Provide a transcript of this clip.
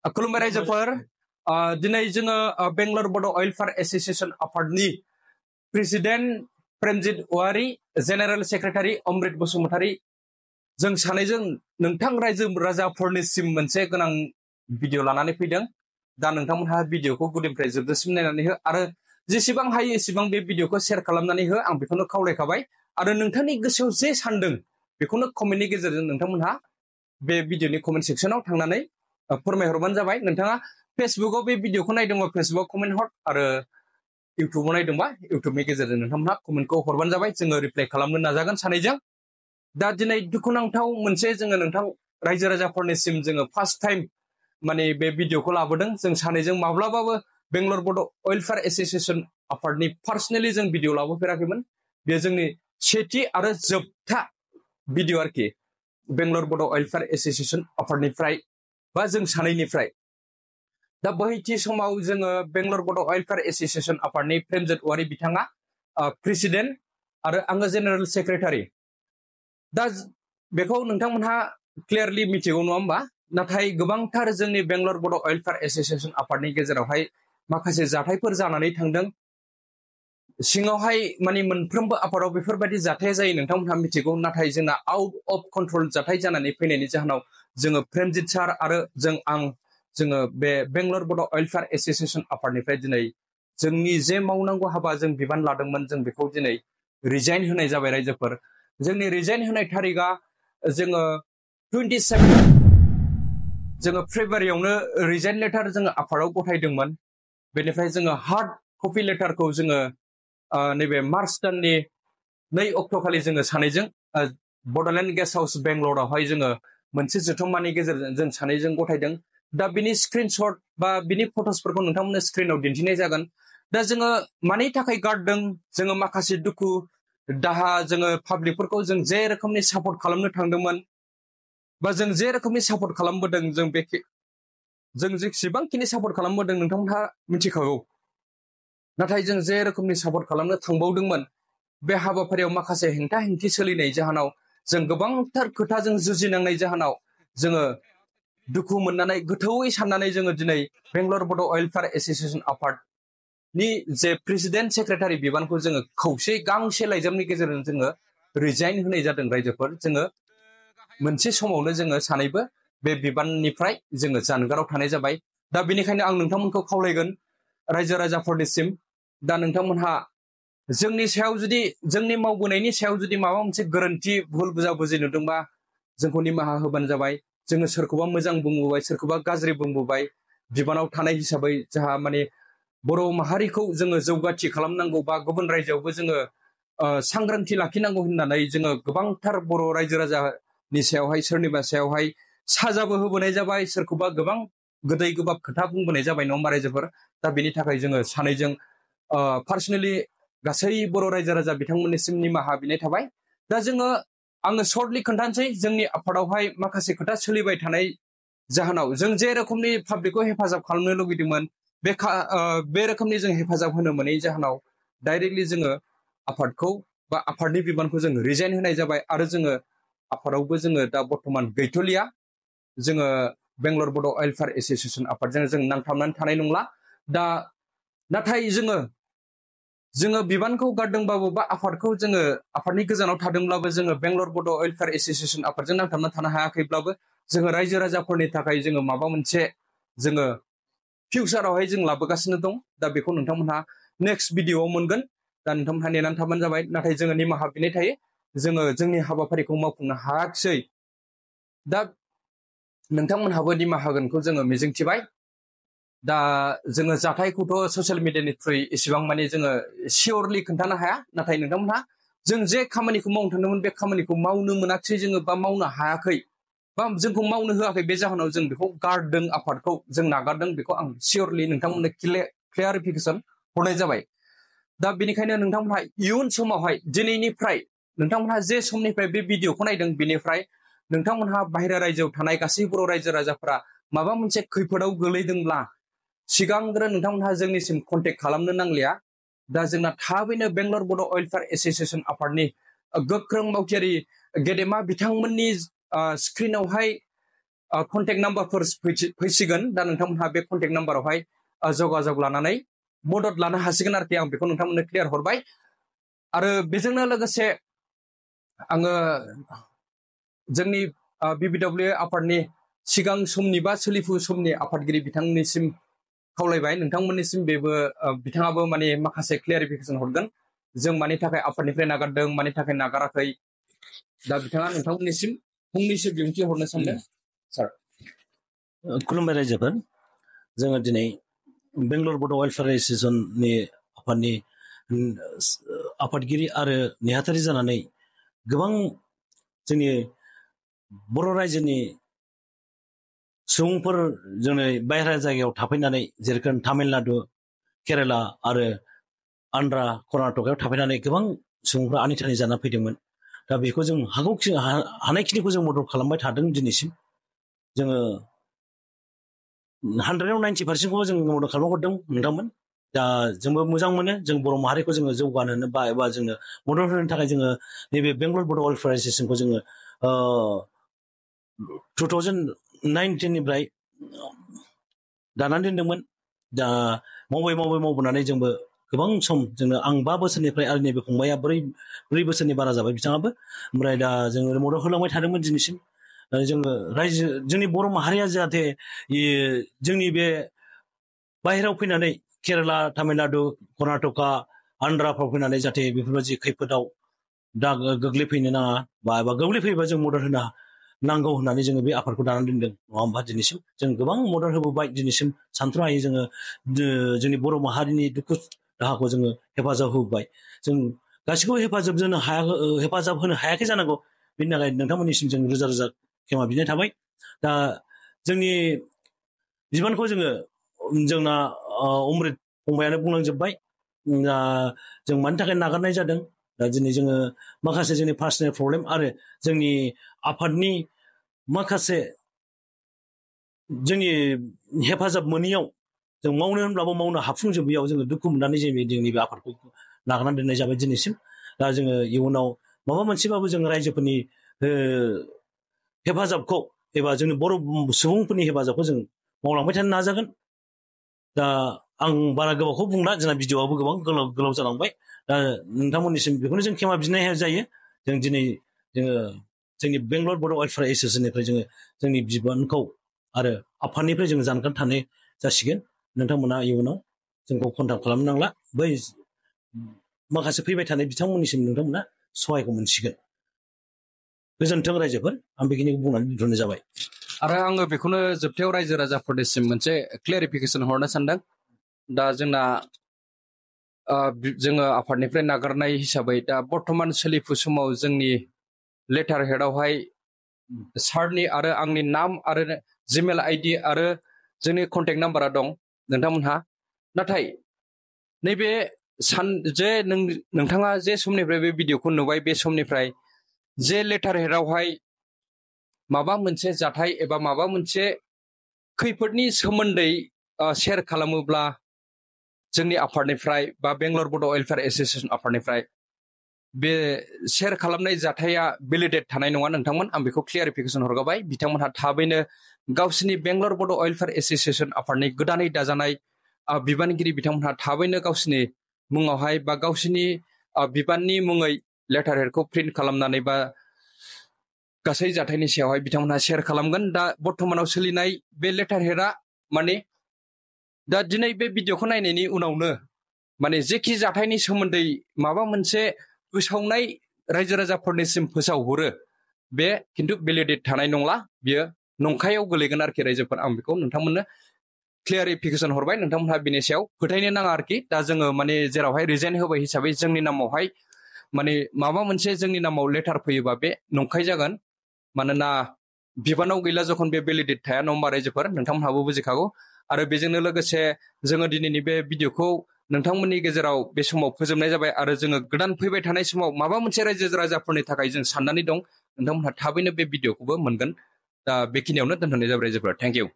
खुलुमबाय रायजोफोर दिनै जोङो बेंगलर बड' अइलफार एस'सिएशन आफादनि प्रेसिडेन्ट प्रेमजित औवारी जेनेरेल सेक्रेटारि अमृत बसुमतारी जों सानैजों नोंथां रायजो राजाफोरनिसिम मोनसे गोनां भिडिअ लानानै फैदों। दा नोंथांमोनहा भिडिअखौ गुदिनिफ्राय जोबजासिम नायनानै हो आरो जेसेबां हायो एसेबां बे भिडिअखौ शेयार खालामनानै हो, आं बेखौनो खावलायखाबाय। आरो नोंथांनि गोसोआव जे सानदों बेखौनो कमेन्टनि गेजेरजों नोंथांमोनहा बे भिडिअनि कमेन्ट सेक्सनाव थांनानै फोरमायहरबानो जाबाय। नोंथाङा फेसबुकआव बे भिडिअखौ नायदोंबा फेसबुकआव कमेन्ट हर आरो इउटुबाव नायदोंबा इउटुबनि गेजेरजों नोंथांमोनहा कमेन्टखौ हरबानो जाबाय। जोङो रिप्लाइ खालामनो नाजागोन सानैजों। दा दिनै दुखुनांथाव मोनसे जोङो नोंथां रायजो राजाफोरनिसिम जोङो फार्स्ट टाइम माने बे भिडिअखौ लाबोदों। जों सानैजों माब्लाबाबो बेंगलर बड' अइलफार एस'सिएशन आफादनि पार्सनेलि जों भिडिअ लाबोफेराखैमोन। बेयो जोंनि सेथि आरो जोबथा भिडिअ आरोखि बेंगलर बड' अइलफार एस'सिएशन आफादनिफ्राय बा जों सानैनिफ्राय। दा बैथि समाव जोङो बेंगलर बड' अइलफार एस'सिएशन आफादनि प्रेमजित औवारी बिथाङा प्रेसिडेन्ट आरो आङो जेनेरेल सेक्रेटारि। दा बेखौ नोंथांमोनहा क्लियारलि मिथिगौ नङा होमबा? नाथाय गोबांथार जोंनि बेंगलर बड' अइलफार एस'सिएशन आफादनि गेजेरावहाय माखासे जाथायफोर जानानै थांदों। सिङावहाय माने मोनफ्रोमबो आफादाव बेफोरबायदि जाथाया जायो, नोंथांमोनहा मिथिगौ। नाथाय जोंना आउट अफ कन्ट्रल जाथाय जानानै फैनायनि जाहोनाव जोङो प्रेमजित सार आरो जोङो बे बेंगलर बड' अइलफार एस'सिएशन आफादनिफ्राय दिनै जोंनि जे मावनांगौ हाबा जों बिबान लादोंमोन, जों बेखौ दिनै रिजाइन होनाय जाबाय रायजोफोर। जोंनि रिजाइन होनाय थारिखआ जोङो 27 जोङो फेब्रुवारियावनो रिजाइन लेटार जोङो आफादाव गथायदोंमोन। बेनिफ्राय जोङो हार्ड कपि लेटारखौ जोङो नैबे मार्च दाननि 2 अक्ट'खालि जोङो सानैजों बड'लेण्ड गेस्ट हाउस बेंगलरावहाय जोङो मोनसे जथुम्मानि गेजेरजों जों सानैजों गथायदों। दा बिनि स्क्रिनशट बा बिनि फट'सफोरखौ नोंथांमोननो स्क्रिनाव दिन्थिनाय जागोन। दा जोङो मानि थाखाय गारदों, जोङो माखासे दुखु दाहा जोङो पाब्लिकफोरखौ जों जे रोखोमनि सापर्ट खालामनो थांदोंमोन बा जों जे रोखोमनि सापर्ट खालामबोदों, जों जेसेबांखिनि सापर्ट खालामबोदों नोंथांमोनहा मिथिखागौ। नाथाय जों जे रोखोमनि सापर्ट खालामनो थांबावदोंमोन, बे हाबाफारियाव माखासे हेंथा हेंथि सोलिनाय जाहोनाव जों गोबांथार खोथाजों जुजिनांनाय जाहोनाव जोङो दुखु मोननानै गोथौयै साननानै जोङो दिनै बेंगलर बड' अइलफार एस'सिएशन आफादनि जे प्रेसिडेन्ट सेक्रेटारि बिबानखौ जोङो खौसे गांसे लाइजामनि गेजेरजों जोङो रिजाइन होनाय जादों रायजोफोर। जोङो मोनसे समावनो जोङो सानैबो बे बिबाननिफ्राय जोङो जानगाराव थानाय जाबाय। दा बेनिखायनो आं नोंथांमोनखौ खावलायगोन रायजो राजाफोरनिसिम, दा नोंथांमोनहा जोंनि सायाव जुदि जोंनि मावबोनायनि सायाव जुदि माबा मोनसे गोरोन्थि भुल बुजाबुजि नुदोंबा जोंखौ निमाहा होबानो जाबाय। जोङो सोरखौबा मोजां बुंबोबाय, सोरखौबा गाज्रि बुंबोबाय। बिबानाव थानाय हिसाबै जोंहा माने बर' माहारिखौ जोङो जौगाथि खालामनांगौ बा गुबुन रायजोआवबो जोङो सांग्रांथि लाखिनांगौ होननानै जोङो गोबांथार बर' रायजो राजानि सायावहाय सोरनिबा सायावहाय साजाबो होबोनाय जाबाय, सोरखौबा गोबां गोदै गोबाब खोथा बुंबोनाय जाबाय नङा होमबा रायजोफोर? दा बेनि थाखाय जोङो सानैजों पार्सनेलि गासै बर' रायजो राजा बिथांमोननिसिम निमाहा बिनाय थाबाय। दा आङो सर्टलि खोन्थानोसै जोंनि आफादावहाय माखासे खोथा सोलिबाय थानाय जाहोनाव जों जे रोखोमनि पाब्लिकखौ हेफाजाब खालामनो लुगैदोंमोन, बे रोखोमनि जों हेफाजाब होनो मोनै जाहोनाव डाइरेक्टलि जोङो आफादखौ बा आफादनि बिबानखौ जों रिजाइन होनाय जाबाय। आरो जोङो आफादावबो जोङो दा बर्थमान गैथ'लिया। जोङो बेंगलर बड' अइलफार एस'सिएशन आफादजों जों नांथाबनानै थानाय नंला। दा नाथाय जोङो बिबानखौ गारदोंबाबो बा आफादखौ जोङो आफादनि गोजानाव थादोंब्लाबो जोङो बेंगलर बड' अइलफार एस'सिएशन आफादजों नांथाबना थानो हायाखैब्लाबो जोङो रायजो राजाफोरनि थाखाय जोङो माबा मोनसे जोङो फिउचारावहाय जों लाबोगासिनो दं। दा बेखौ नोंथांमोनहा नेक्स्ट भिडिअआव मोनगोन। दा नोंथांमोनहा नेनानै थाबानो जाबाय। नाथाय जोङो निमाहा बिनाय थायो, जोङो जोंनि हाबाफारिखौ मावफुंनो हायाखिसै। दा नोंथांमोनहाबो निमाहा होगोनखौ जोङो मिजिंथिबाय। दा जोङो जाथायखौथ' ससियेल मिडियानि थ्रुयै एसेबां माने जोङो सियरलि खोन्थानो हाया। नाथाय नोंथांमोनहा जों जे खामानिखौ मावनो थांदोंमोन बे खामानिखौ मावनो मोनाखिसै जोङो बा मावनो हायाखै बा जोंखौ मावनो होआखै, बे जाहोनाव जों बेखौ गारदों, आफादखौ जों नागारदों। बेखौ आं सियरलि नोंथांमोननो क्लियारिफिकेसन हरनाय जाबाय। दा बेनिखायनो नोंथांमोनहा इयुन समावहाय दिनैनिफ्राय नोंथांमोनहा जे समनिफ्राय बे भिडिअखौ नायदों बेनिफ्राय नोंथांमोनहा बाहेरा रायजोआव थानाय गासै बर' रायजो राजाफोरा माबा मोनसे खैफोदाव गोलैदोंब्ला सिगांग्रो नोंथांमोनहा जोंनिसिम कन्टेक्ट खालामनो नांलिया। दा जोंना थाबैनो बेंगलर बड' अइलफार एस'सिएशन आफादनि गोख्रों मावथियारि गेदेमा बिथांमोननि स्क्रिनावहाय कन्टेक्ट नाम्बारफोर फैसिगोन दा नोंथांमोनहा बे कन्टेक्ट नाम्बारावहाय जगाजग लानानै मदद लानो हासिगोन आरोखि आं बेखौ नोंथांमोननो क्लियार हरबाय आरो बेजोंनो लोगोसे आङो जोंनि BBW आफादनि सिगां समनि बा सोलिफु समनि आफादगिरि बिथांनिसिम खावलायबाय नोंथांमोननिसिम बेबो बिथाङाबो माने माखासे क्लियारिफिकेसन हरगोन जों मानि थाखाय आफादनिफ्राय नागारदों मानि थाखाय नागाराखै दा बिथाङा नोंथांमोननिसिम फंनैसो बिबुंथि हरनो सानदों सार खुलुमबाय रायजोफोर जोङो दिनै बेंगलर बड' वेलफेयार एस'सिएशननि आफादनि आफादगिरि आरो नेहाथारि जानानै गोबां जोंनि बर' रायजोनि सुबुंफोर जोंनि बायह्रा जायगायाव थाफैनानै जेरोखोम तामिलनाडु केरेला आरो आन्ध्रा कर्नाटकआव थाफैनानै गोबां सुबुंफ्रा आनिथानि जाना फैदोंमोन दा बेखौ जों हानायखिनिखौ जों मदद खालामबाय थादों दिनैसिम जोङो 100आव 90%खौ जों मदद खालामहरदों नोंथांमोन दा जोंबो मोजां मोनो जों बर' माहारिखौ जोङो जौगाहोनो बा एबा जोंनो मदद होनो थाखाय जोङो नैबे बेंगलर बड' वेलफेयार एस'सिएशनखौ जोङो 2019निफ्राय दानानै दोनदोंमोन दा मावबोनानै जोंबो गोबां सम जोंनो आं 5 बोसोरनिफ्राय आरो नैबे फंबाया 4 बोसोरनि बारा जाबाय बिथाङाबो ओमफ्राय दा जोङो मदद होलांबाय थादोंमोन दिनैसिम जोङो रायजो जोंनि बर' माहारिया जाहाथे जोंनि बे बाहेरायाव फैनानै केरेला तामिलनाडु कर्नाटका आन्ध्राफ्राव फैनानै जाहाथे बेफोरबायदि खैफोदाव दा गोग्लैफैनो नाङा बा एबा गोग्लैफैयोबा जों मदद होनो नांगौ होननानै जोङो बे आफादखौ दानानै दोनदों नङा होमबा दिनैसिम जों गोबां मदद होबोबाय दिनैसिम सानथ्र' हायै जोङो जोंनि बर' माहारिनि दुखु दाहाखौ जोङो हेफाजाब होबोबाय जों गासिखौबो हेफाजाब होनो हायाखै जानांगौ बेनि थाखाय नोंथांमोननिसिम जों रोजा रोजा खेमा बिनाय थाबाय दा जोंनि बिबानखौ जोंना अमृत फंबायानो बुंलांजोबबाय दा जों मानि थाखाय नागारनाय जादों दा दिनै जोङो माखासे जोंनि पार्सनेल प्रब्लेम आरो जोंनि आफादनि माखासे जोंनि हेफाजाब मोनैयाव जों मावनो होनब्लाबो मावनो हाफुंजोबैयाव जोङो दुखु मोननानै जोंनि बे आफादखौ नागारनानै दोननाय जाबाय दिनैसिम दा जोङो इयुनाव माबा मोनसेबाबो जों रायजोफोरनि हेफाजाबखौ एबा जोंनि बर' सुबुंफोरनि हेफाजाबखौ जों मावलांबाय थानो नाजागोन दा आं बारा गोबावखौ बुंला जोंना भिडिअआबो गोबां गोलाव जालांबाय दा नोंथांमोननिसिम बेखौनो जों खेमा बिनाय जायो जों दिनै जोंनि बेंगलर बड' वेलफेयार एस'सिएशननिफ्राय जोङो जोंनि बिबानखौ आरो आफादनिफ्राय जोङो जानगार थानाय जासिगोन नोंथांमोना इयुनाव जोंखौ कन्टाक्ट खालामनांला बै माखासे फैबाय थानाय बिथांमोननिसिम नोंथांमोना सहायखौ मोनसिगोन गोजोन्थों रायजोफोर आं बेखिनिखौ बुंनानै दोनथ'नाय जाबाय आरो आङो बेखौनो जोबथायाव रायजो राजाफोरनिसिम मोनसे क्लियारिफिकेसन हरनो सानदों दा जोङो आफादनिफ्राय नागारनाय हिसाबै दा बर्तमान सोलिफु समाव जोंनि लेटार हेडआवहाय सारनि आरो आंनि नाम आरो जिमेल आइडि आरो जोंनि कन्टेक्ट नाम्बारा दं नोंथांमोनहा नाथाय नैबे नोंथाङा जे समनिफ्राय बे भिडिअखौ नुबाय बे समनिफ्राय जे लेटार हेडआवहाय माबा मोनसे जाथाय एबा माबा मोनसे खैफोदनि सोमोन्दै शेयार खालामोब्ला जोंनि आफादनिफ्राय बा बेंगलर बड' वेलफेयार एस'सिएशन आफादनिफ्राय बे शेयार खालामनाय जाथाया भेलिडेट थानाय नङा नोंथांमोन आं बेखौ क्लियारिफिकेसन हरगाबाय बिथांमोनहा थाबैनो गावसिनि बेंगलर बड' वेलफेयार एस'सिएशन आफादनि गोदानै दाजानाय बिबानगिरि बिथांमोनहा थाबैनो गावसिनि मुङावहाय बा गावसिनि बिबाननि मुङै लेटार हेडखौ प्रिन्ट खालामनानै बा गासै जाथायनि सायावहाय बिथांमोनहा शेयार खालामगोन दा बर्तमानाव सोलिनाय बे लेटार हेडआ माने दा दिनै बे भिडिअखौ नायनायनि उनावनो माने जेखि जाथायनि सोमोन्दै माबा मोनसे फोसावनाय रायजो राजाफोरनिसिम फोसावहरो बे खिन्थु भेलिडेट थानाय नंला बियो नंखायाव गोलैगोन आरोखि रायजोफोर आं बेखौ नोंथांमोननो क्लियारिफिकेसन हरबाय नोंथांमोनहा बिनि सायाव फोथायनो नाङा आरोखि दा जोङो माने जेरावहाय रिजाइन होबाय हिसाबै जोंनि नामावहाय माने माबा मोनसे जोंनि नामाव लेटार फैयोबा बे नंखाय जागोन मानोना बिबानाव गैला जखन बे भेलिडेट थाया नङा होमबा रायजोफोर नोंथांमोनहाबो बुजिखागौ आरो बेजोंनो लोगोसे जोङो दिनैनि बे भिडिअखौ नोंथांमोननि गेजेराव बे समाव फोजोबनाय जाबाय आरो जोङो गोदान फैबाय थानाय समाव माबा मोनसे रायजो राजाफोरनि थाखाय जों साननानै दं नोंथांमोनहा थाबैनो बे भिडिअखौबो मोनगोन दा बेखिनियावनो दोनथ'नाय जाबाय रायजोफोर थेंक इउ